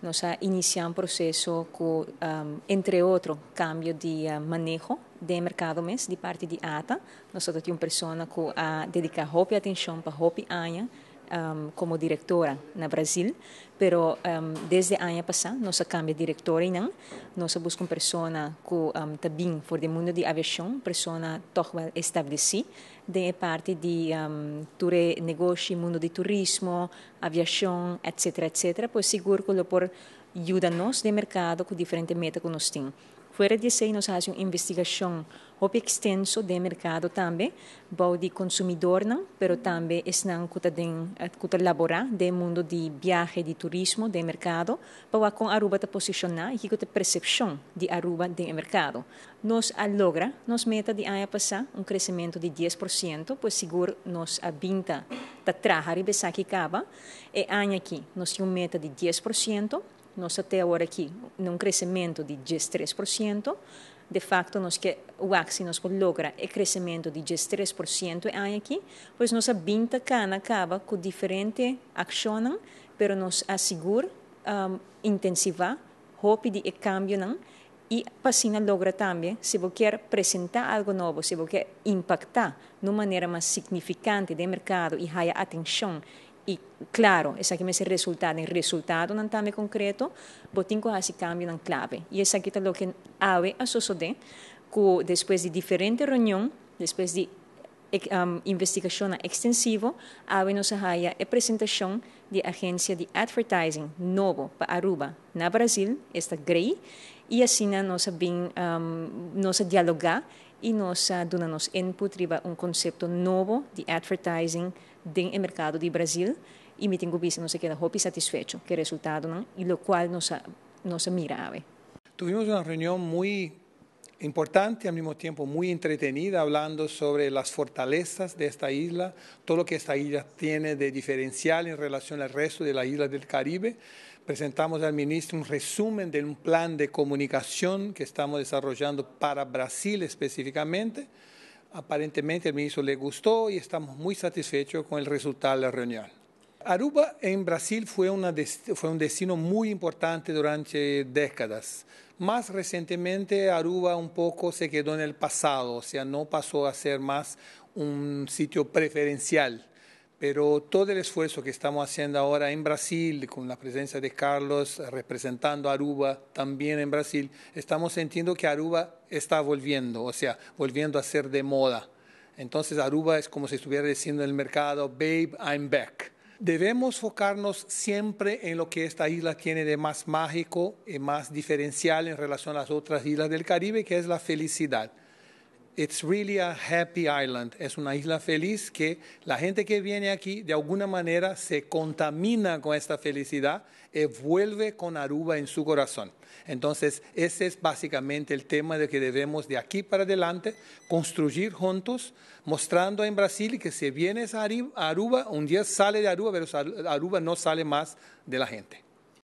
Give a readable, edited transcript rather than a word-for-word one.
Nos a inicia un proceso cu, entre otro, cambio di maneho di mercado mes, di parti di ATA. Nos tin un persona cu a dedica hopi atencion pa hopi aña como directora na Brasil, pero desde aña pasa nos a cambia director y nos a busca un persona cu tambe for di mundo di aviacion, persona toch wel estableci di parti di tur negoshi, mundo di turismo, aviacion, etc., etc., pues sigur cu por yuda nos den mercado cu diferente meta cu nos tin. Fuera di esey, nos a haci un investigacion hopi extenso di mercado tambe, bou di consumidor, pero tambe esnan cu ta labora den mundo di biahe, di turismo, di mercado, pa con Aruba ta posiciona y cu e percepcion di Aruba den mercado. Nos a logra nos meta di aña pasa, un crecemento di 10%, pues sigur nos a bin ta traha riba esaki caba. E aña aki nos tin un meta di 10%, nos te awor aki un crecemento di 13%. De facto, nos kier si nos por logra e crecemento di 13% aña aki, pues nos a bin ta cana caba cu diferente accion, pero nos a sigur intensiva hopi di cambio y pa asina logra tambe, si bo kier presenta algo nobo, si bo kier impacta di un manera mas significante den mercado y haya atencion y, claro, esaki mester resulta den resultado tambe concreto, bo tin cu haci cambio clave. Y esaki ta loke awe a sucede, cu despues di diferente reunion, despues di investigacion extensivo, awe nos a haya e presentacion di agencia di advertising nobo pa Aruba na Brasil, esta Grey, y asina nos a bin nos a dialoga y nos a duna nos input riba un concepto nobo di advertising den mercado di Brasil y mi tin cu bisa, nos a keda hopi satisfecho cu e resultado, no? Y lo cual nos a mira awe. Tuvimos una reunión muy importante, al mismo tiempo muy entretenida, hablando sobre las fortalezas de esta isla, todo lo que esta isla tiene de diferencial en relación al resto de las islas del Caribe. Presentamos al ministro un resumen de un plan de comunicación que estamos desarrollando para Brasil específicamente. Aparentemente el ministro le gustó y estamos muy satisfechos con el resultado de la reunión. Aruba en Brasil fue un destino muy importante durante décadas. Más recientemente, Aruba un poco se quedó en el pasado, o sea, no pasó a ser más un sitio preferencial. Pero todo el esfuerzo que estamos haciendo ahora en Brasil, con la presencia de Carlos representando a Aruba también en Brasil, estamos sintiendo que Aruba está volviendo, o sea, volviendo a ser de moda. Entonces Aruba es como si estuviera diciendo en el mercado: "Babe, I'm back". Debemos enfocarnos siempre en lo que esta isla tiene de más mágico y más diferencial en relación a las otras islas del Caribe, que es la felicidad. It's really a happy island. Es una isla feliz que la gente que viene aquí de alguna manera se contamina con esta felicidad y vuelve con Aruba en su corazón. Entonces, ese es básicamente el tema de que debemos de aquí para adelante construir juntos, mostrando en Brasil que si vienes a Aruba, un día sale de Aruba, pero Aruba no sale más de la gente.